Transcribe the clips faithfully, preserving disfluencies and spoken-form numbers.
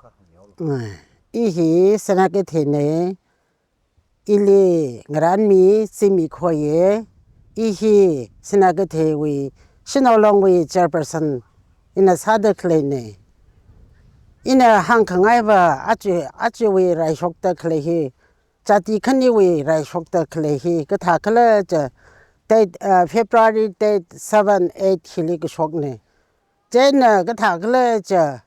Mai, i hi Sinakeithei nei, ili ngaranmi Zimikhoye, i hi Sinakeitheiwui Shanao Longwui chairperson ina sāda khalei nei. Ina hāngkhangai va aja, ajawui raishokda khalei hi, jati khaniwui raishokda khalei hi, kathā khala cha, date, uh, February date seven, eight hili kashok nei. Chieina kathā khala cha,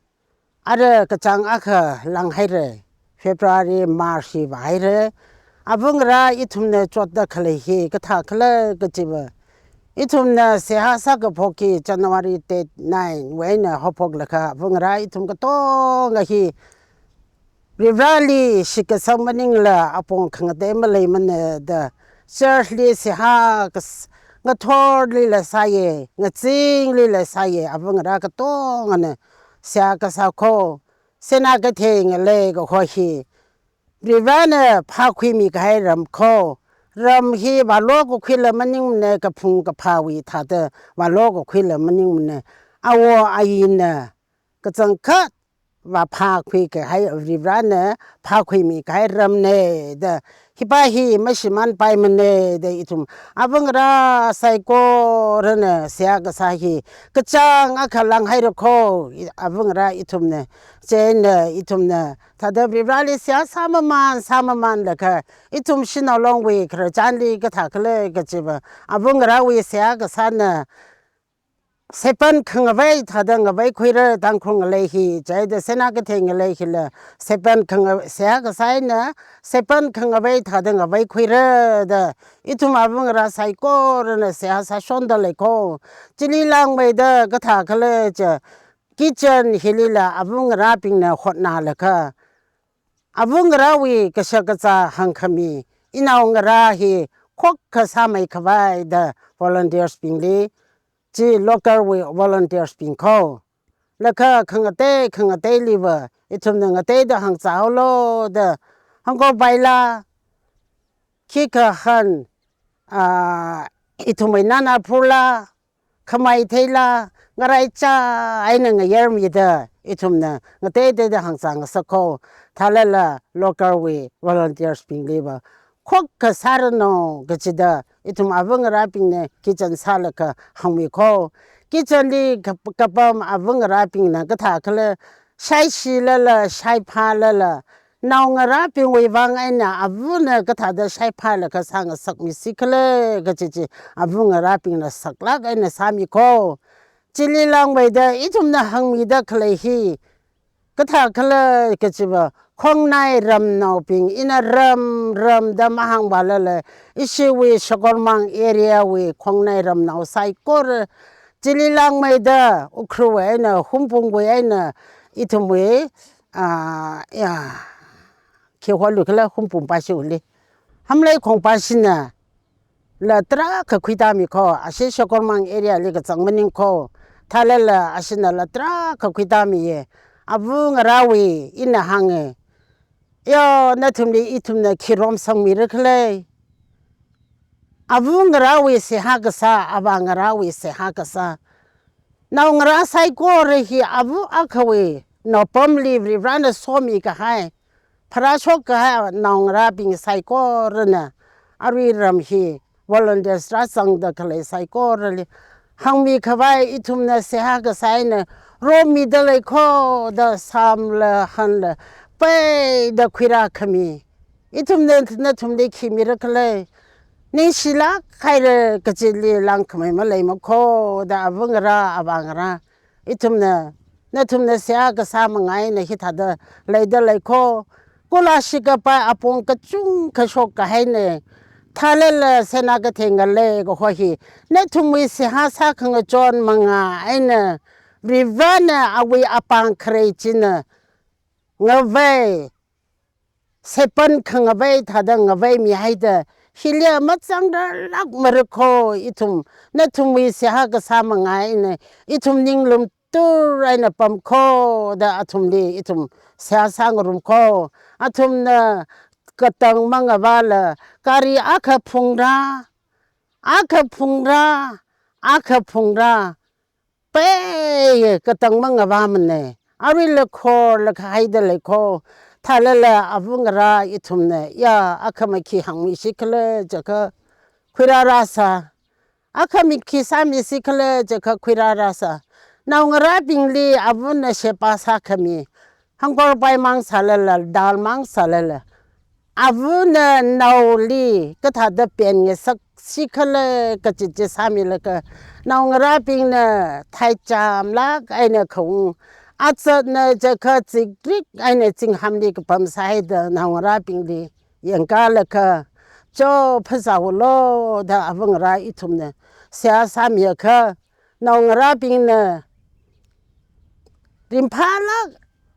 ara kachāng akha langhaira, February, March hi vāhaira. Ava ngarā ithumna chotda khalei hi kathā khala kachi va, ithumna seihā sākaphok hi January date nine wui eina haophoklaga, ava ngarā ithum katonga hi Varivarāli shitkasang maningla apong khangatei maleimana da, church li seihā kas-, ngathorlila sāya, ngazinglila sāya, ava ngarā katongana seihā kasā kho. Sinakeithei ngalei kaho hi Varivarāna phākhuimi kahai ram kho. Ram hi vālo kakhuila maningmana, kaphung kaphāwui thāda vālo kakhuila maningmana. Awo ayina kachangkhat vāphākhui kahai, Varivarāna phākhuimi kahai ram nei da, hipa hi mashimānpaimana da ithum ava ngarā saikorana seihā kasā hi kachāng akha langhaira kho, i-, ava ngarā ithumna. Chieina ithumna thāda Varivarāli seihā sāmamān, sāmamānlaga, ithum Shanao Longwui khararchanli kathā khala kachi va, ava ngarāwui seihā kasāna Seipan khangavei thāda ngaveikhuira, Tangkhul ngalei hi, chieina Sinakeithei ngalei hila, seipan khanga-, seihā kasā eina, seipan khangavei thāda ngaveikhuira da, ithum ava ngarā saikorana seihā sāshonda lei kho. Chili langmeida kathā khala cha, kitchen hilila ava ngarābingna hotnalaga, ava ngarāwui kashakazā hāngkhami, inao ngarā hi khokkha sāmei khavai da volunteers bingli, chi local wui volunteers bing kho. Laga khangatei khangateili va, ithumna ngateida hāngzāhaolo da, hāngkhuipaila, khikha han, ah, ithumwui nana phurla, khamei theila, ngaraicha eina ngayarmida, ithumna ngateiteida hāngzā ngasak kho. Thālala local wui volunteers bingli va, khokkha sāranu kachida, ithum ava ngarābingna kitchen sālaga hāngmi kho. Kitchen li kap-, kapam ava ngarābingna kathā khala, shaishilala, shaiphālala, nao ngarābingwui vang eina avana kathāda shaiphālaga sāngasakmisi khala kachi chi, ava ngarābingna saklāk eina sāmi kho. Chili langmeida ithumna hāngmida khalei hi kathā khala kachi va, Khongnai ramnaobing, ina ram, ram da mahāngphalala, ishiwui Shakormang area wui Khongnai ramnao saikora, chili langmeida Ukhrulwui eina, Hungpungwui eina, ithumwui, ah, ya, khi holu khala Hungpung pashiwuili, Hamleikhong pashina la tarākha khuitāmi kho, ashi Shakormang area li kazang maning kho, thālala ashinala tarākha khuitāmiya. Ava ngarāwui ina hānga, yo, nathumli ithumna khi romsangmira khala? Ava ngarāwui seihā kasā, avā ngarāwui seihā kasā. Nao ngarā saikora hi ava akhawui naopamli Varivarāna somi kahai, pharāshok kahai nao ngarābing saikorana, arui ram hi volunteers rāzangda khalei saikorali hāngmi khavai, ithumna seihā kasā eina rommida lei kho da, sāmla hanla peida khuirākhami, ithumna nathumli khi mira khala? Ningshilāk haira kachili langkhamei maleima kho da, ava ngarā, avā ngarā, ithumna, nathumna seihā kasā manga eina hithāda leida lei kho. Scholarship kapai apong kachungkha shok kahaina. Thālala Sinakeithei ngalei kaho hi, nathumwui seihā sākhangachon manga eina Varivarāna awui apāng kharei china ngavei, seipan khangavei thāda ngaveimihaida, hili mazangrarlākmara kho ithum, nathumwui seihā kasā manga eina ithum ninglum tur eina pam kho da, athumli ithum seihā sāngarum kho. Athumna katang mangavāla, gari akha phungra, akha phungra, akha phungra, pei katang mangavāmana. Aruila khorlaga haida lei ko. Thālala avangarā ithumna, ya, akhama khi hāngmisi khala jiakha khuirārāsa. Akhami khi sāmisi khala jiakha khuirārāsa. Naongarābingli avana sheba sākhami, hangkorpai mang sālala, dal mang sālala, avana naoli kathāda pen ngasaksi khala kachichi sāmilaga, naongarābingna thaichāmlāk eina khaung, azatna jiakha zikrik eina zinghamli kapam sāhaida naongarābingli yangkalaga, cho phazāwulo da avangarā ithumna seihā sāmiakha, naongarābingna ringphālāk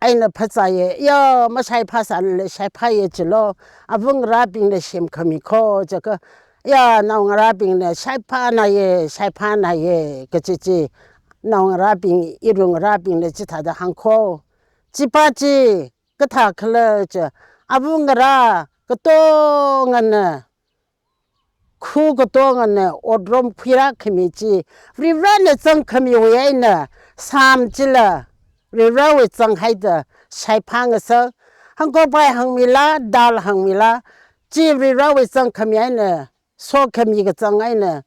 eina phazāya, ya, mashaiphāsālala shaiphāya chilo, avangarābingna semkhami ko jiakha, ya, naongarābingna shaiphānaya, shaiphānaya kachichi, naongarābing, irungarābingna chithāda hāng ko. Chipa chi kathā khala jiakha, avangarā katongana, khu katongana otram khuirākhami chi, Varivarāna zangkhamiwui eina sām chila, Varivarāwui zanghaida shaiphā ngasak, hangkorpai hāngmila, dal hāngmila, chi Varivarāwui zangkhami eina, sokhami kazang eina,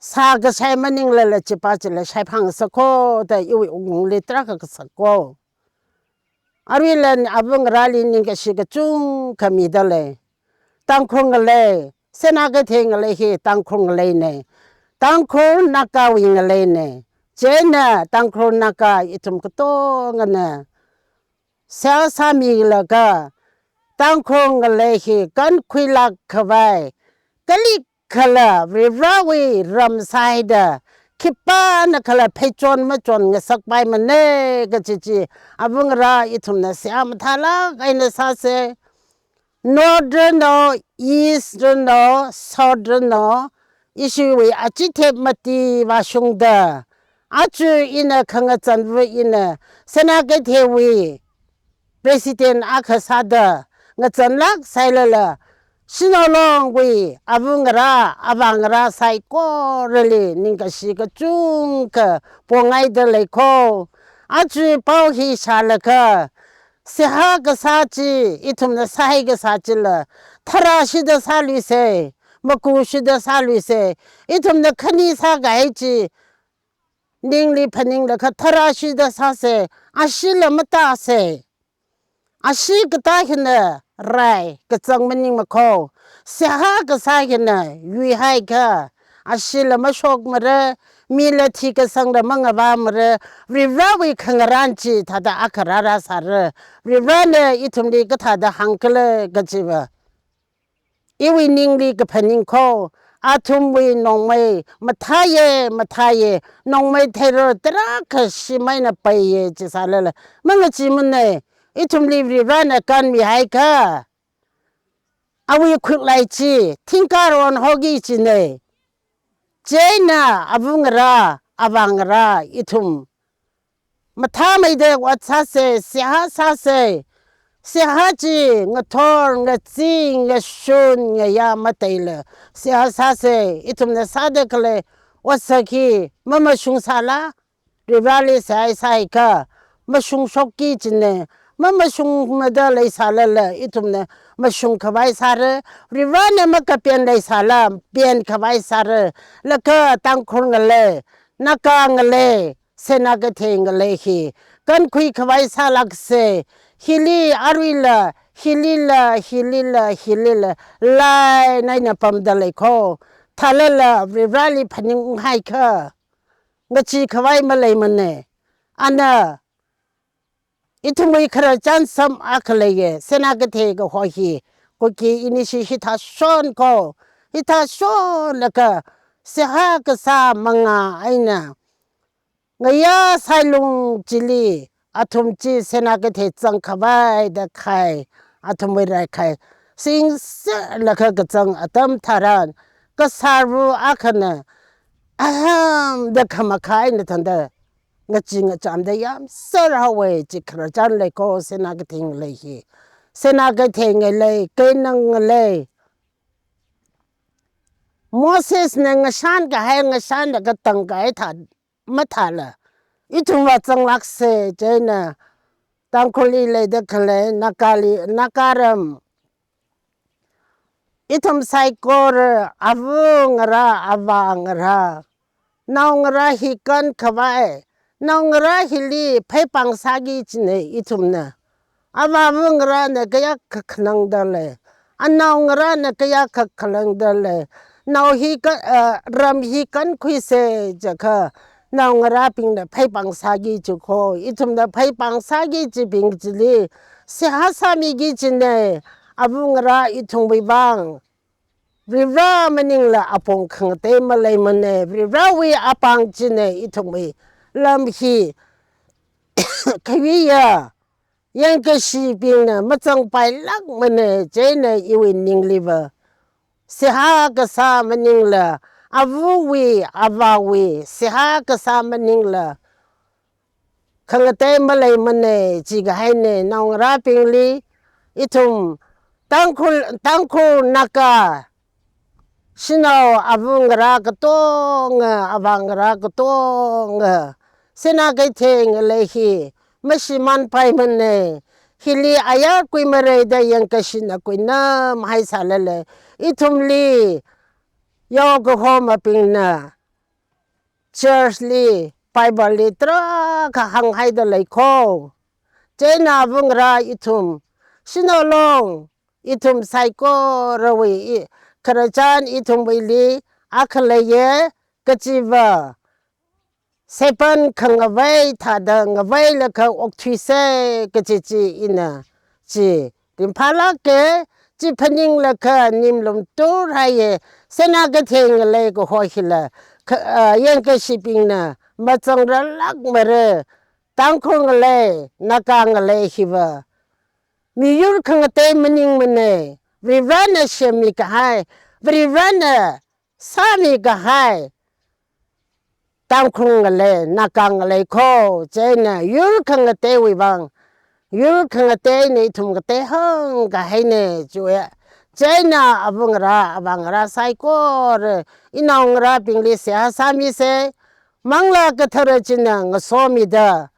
sākashai maninglala chipa chila shaiphā ngasak ko da iwui wuklungli tarākha kasak ko. Aruila avangarāli ningkashi kachungkha mida lei. Tangkhul ngalei, Sinakeithei ngalei hi Tangkhul ngaleina. Tangkhul Nagawui ngaleina. Chieina Tangkhul Naga ithum katongana seihā sāmilaga, Tangkhul ngalei hi kankhuilāk khavai, kali khala Varivarāwui ram sāhaida, khipānakhala pheichon machon ngasakpaimana kachichi, avangarā ithumna seihā mathālāk eina sāsa. North rano, East rano, South rano, ishiwui achithep mati vāshungda, aja ina khangazanva ina Sinakeitheiwui President akha sāda ngazanlāk sālala, Shanao Longwui avangarā, avāngarā saikorali ningkashi kachungkha pongaida lei ko. Aja pao hi shālaga, seihā kasā chi, ithumna sāhai kasā chila, tharāshida sāluisa, makushida sāluisa, ithumna khani sākahai chi, ningli phaninglaga tharāshida sāsa, ashila matāsa. Ashi katā hina rai kazang maningmako, seihā kasā hina yuihaiakha, ashila mashokmara, mila thikasangla mangavāmara, Varivarāwui khangarān chithāda akha rārāsāra, Varivarāna ithumli kathāda hāngkhala kajiva iwui ningli kaphaning ko. Athumwui nongmei mathāya, mathāya, nongmei theiro tarākha shimeina paiya chisālala, mangachimana, ithumli Varivarāna kanmihaiakha, awui khuiklai chi thingkar onhoki jina. Chieina avangarā, avāngarā ithum mathāmeida ot sāsa, seihā sāsa. Seihā chi ngathor, ngazin, ngashun, ngayā mateila seihā sāsa. Ithumna sāda khalei otsak hi mamashungsāla, Varivarāli seihā sāhaiakha mashungshoki jina. Mamashungmada leisālala ithumna mashungkhavai sāra, Varivarāna makapen leisāla penkhavai sāra. Laga Tangkhul ngalei, Naga ngalei, Sinakeithei ngalei hi kankhuikhavai sālāksa. Hili aruila, hilila, hilila, hilila, line eina pamda lei ko. Thālala Varivarāli phaninghaiakha ngacheekhavai maleimana. Ana ithumwui khararchan sam akha leiya, Sinakeithei kaho hi, Kuki inishi hithāshon ko, hithāshonlaga seihā kasā manga eina ngayā sailung chili athum chi Sinakeithei zangkhavai da khai, athumwui rai khai singserlaga kazang atam tharan, kasārva akhana ahem da khamakhā eina thānda ngachee ngachamda yāmser haowa. Chi khararchan lei ko, Sinakeithei ngalei hi. Sinakeithei ngalei, Keinang ngalei, Mosesna ngashankahai, ngashanlaga tangkahai thā mathāla, ithumva zanglāksa, chieina Tangkhulli leida khalei, Nagali, Nagaram. Ithum saikora āva ngarā, āvā ngarā, naongarā hi kankhavai, naongarā hili pheipāng sāki kajina ithumna. Āvā āva ngarāna kayākha khalangda lei. Anaongarāna kayākha khalangda lei. Nao hi ka, eh, ram hi kankhuisa jiakha, naongarābingna pheipāng sāki kaji kho. Ithumna pheipāng sāki kajibing chili seihā sāmiki kajina. Āva ngarā ithumwui vang Varivara maningla apong khangatei maleimana. Varivarawui apāng china ithumwui lam hi khuiya. Yangkashibingna mazangpailākmana, chieina iwui ningliva seihā kasā maningla, āvawui, āvāwui seihā kasā maningla khangatei maleimana, jikahaina. Naongarābingli, ithum Tangkhul, Tangkhul Naga, shanao āva ngarā katonga, āvā ngarā katonga, Sinakeithei ngalei hi mashimānpaimana. Hili ayar kuimarei da yangkashina kuinamhai sālala, ithumli yaokahomabingna church li, Bible li tarākha hānghaida lei kho. Chieina āva ngarā ithum, shanao long, ithum saikorawui, i, khararchan ithumwuili akha leiya kajiva, Satan khangavai thāda ngavailaga okthuisa kaji chi ina chi ringphālāka, chi phaninglaga nimlum turhaiya. Sinakeithei ngalei kaho hila, kha, ah, yangkashibingna mazangrarlākmara. Tangkhul ngalei, Naga ngalei hiva miyur khangatei maningmana. Varivarana semmikahai, Varivarana sāmikahai Tangkhul ngalei, Naga ngalei kho. Chieina yur khangateiwui vang, yur khangateina ithum kateihāng kahaina chiya. Chieina āva ngarā, āvā ngarā saikora, inaongarābingli seihā sāmisa. Manglā Kathara china ngasomida,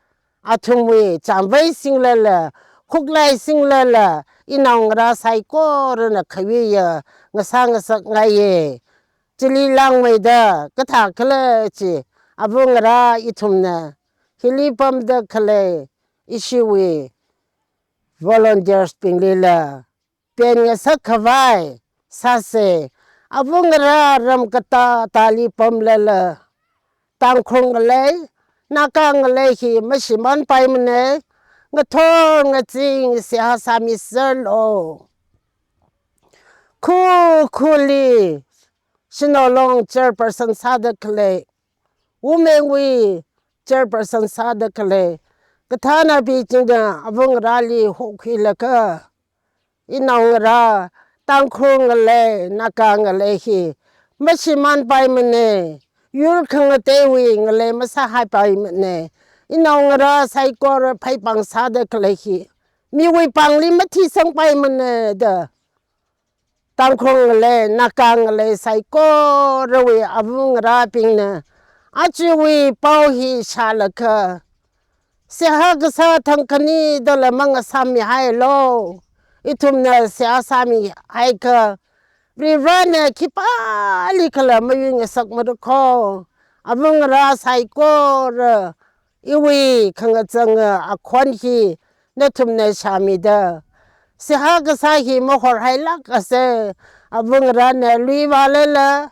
athumwui chānvai singlala, khuklai singlala, inaongarā saikorana khuiya ngasā ngasakngaiya. Chili langmeida kathā khala chi, āva ngarā ithumna hili pamda khalei ishiwui volunteers binglila pen ngasakkhavai sāsa. Āva ngarā ram katātāli pamlala, Tangkhul ngalei, Naga ngalei hi mashimānpaimana. Ngathor ngazin seihā sāmiserlu. Khu khuli shanao long chairperson sāda khalei, women wui chairperson sāda khalei, kathānabing china āva ngarāli hokhuilaga, inaongarā, Tangkhul ngalei, Naga ngalei hi mashimānpaimana. Yur khangateiwui ngalei masāhaipaimana. Inaongarā saikora pheipāng sāda khalei hi miwui pāngli mathisangpaimana da, Tangkhul ngalei, Naga ngalei saikorawui āva ngarābingna ajawui pao hi shālaga, seihā kasā thang khani dala mangasāmihailu. Ithumna seihā sāmihaiakha, Varivarana khipālikhala mayuingasakmara kho. Āva ngarā saikora, iwui khangachanga akhon hi nathumna shāmida, seihā kasā hi mahorhailākasa. Āva ngarāna lui vālala,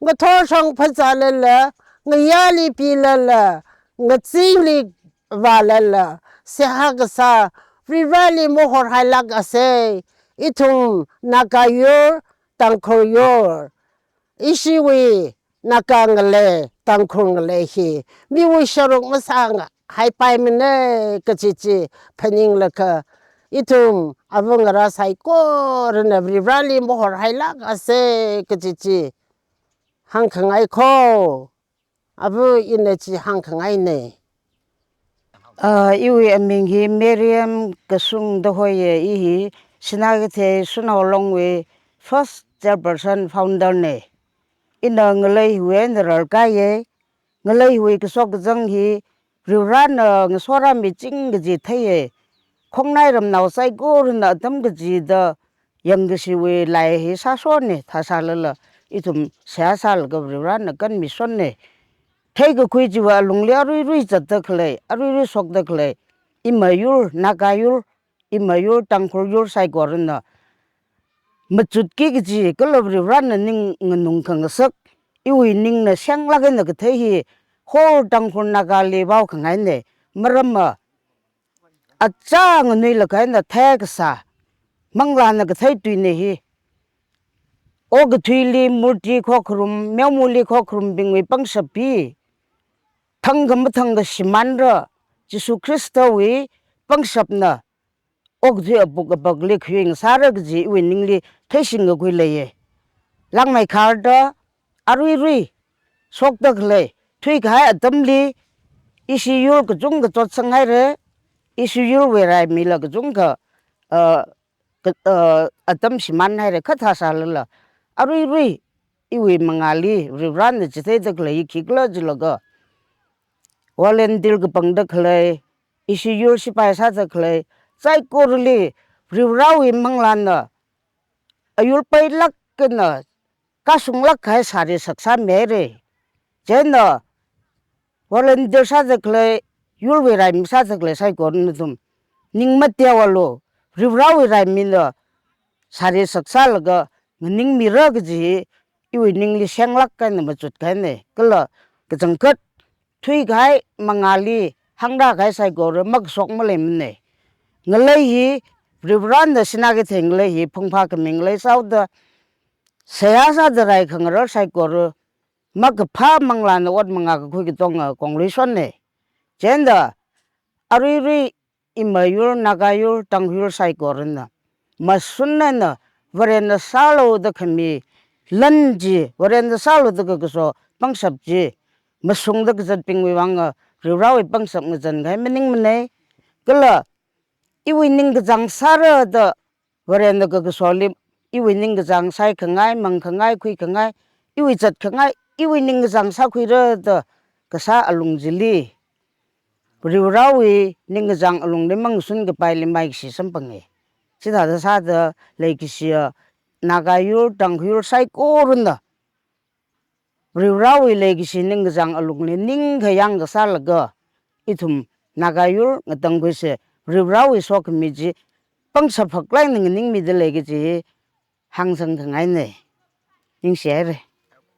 ngathor shong phazālala, ngayāli pilala, ngazingli vālala, seihā kasā Varivarali mahorhailākasa. Ithum Naga yur, Tangkhul yur, ishiwui Naga ngalei, Tangkhul ngalei hi miwui sharuk masāhaipaimana kaji chi phaninglaga, ithum āva ngarā saikorana Varivarali mahorhailākasa kaji chi hāngkhangai kho. Āva ina chi hāngkhangaina. Ah, iwui aming hi Miriam Kasung da hoiya, i hi Sinakeithei Shanao Longwui first chairperson, founder na. Ina ngalei hiwui eina rarkāya. Ngalei hiwui kashok kazang hi Varivarana ngasora miching kaji theiya. Khongnai ramnao saikorana atam kachida yangkashiwui lai hi sāshonna, thāsālala ithum seihā sālaga Varivarana kanmishonna. Theikakhui chiwui alungli aruirui zatda khalei, aruirui shokda khalei, imayur, Naga yur, imayur, Tangkhul yur saikorana machutki kaji kala Varivarana ning nganung khangasak, iwui ningna senglāk eina kathei hi whole Tangkhul Nagali vaokhangaina. Maramva achā nganuilakha eina thei kasā, manglāna kathei tuina hi. Okathuili murti khokharum, meomali khokharumbingwui pangshap hi thangkha mathangkha shimānra, Jesu Khristawui pangshapna okathui apuk apakli khayui ngasāra kaji iwui ningli theishingkakhui leiya. Langmeikharda aruirui shokda khalei, thuikahai atamli ishi yur kachungkha chotsanghaira, ishi yurwui raimila kachungkha, uh, ka-, uh, atam shimānhaira, kha thāsālala aruirui iwui mangāli Varivarana chitheida khalei hi khikhala jilaga, volunteer kapangda khalei, ishi yur sipai sāda khalei, saikorali Varivarawui manglāna ayur pailāk eina kasunglāk kahai sāri saksā mihaira. Chieina volunteer sāda khalei, yurwui raimi sāda khalei saikorana ithum ning mateoalu, Varivarawui raimina sāri saksālaga nganingmira kaji hi iwui ningli senglāk eina machutkahaina. Kala kachangkhat thuikahai mangāli hāngrākahai saikora makashok maleimana. Ngalei hi Varivarana sinā kathei ngalei hi phungphā khami ngalei sāhaoda, seihā sāda rai khangarar saikora makaphā manglāna ot mangā kakhui katonga konglui shonna. Chieina aruirui imayur, Naga yur, Tangkhul yur saikorana mashun eina Varena sālu da khami lan chi, Varena sālu da kakaso pangshap chi mashungda kazatbingwui vanga Varivarawui pangshap ngazan kahai maningmana. Kala iwui ningkachāng sāra da Varena kakasoli iwui ningkachāng shaikhangai, mangkhangai, khuikhangai, iwui zatkhangai, iwui ningkachāng sākhuira da kasā alung chili Varivarawui ningkachāng alungli mangshun kapaili maikashi samphanga. Chithāda sāda leikashiya Naga yur, Tangkhul yur saikorana Varivarawui leikashi ningkachāng alungli ningkhayang kasālaga, ithum Naga yur ngatangkhuisa, Varivarawui sokhami chi pangshap haklāk eina nganingmida lei kaji hi hāngsangkhangaina. Ningshihaira.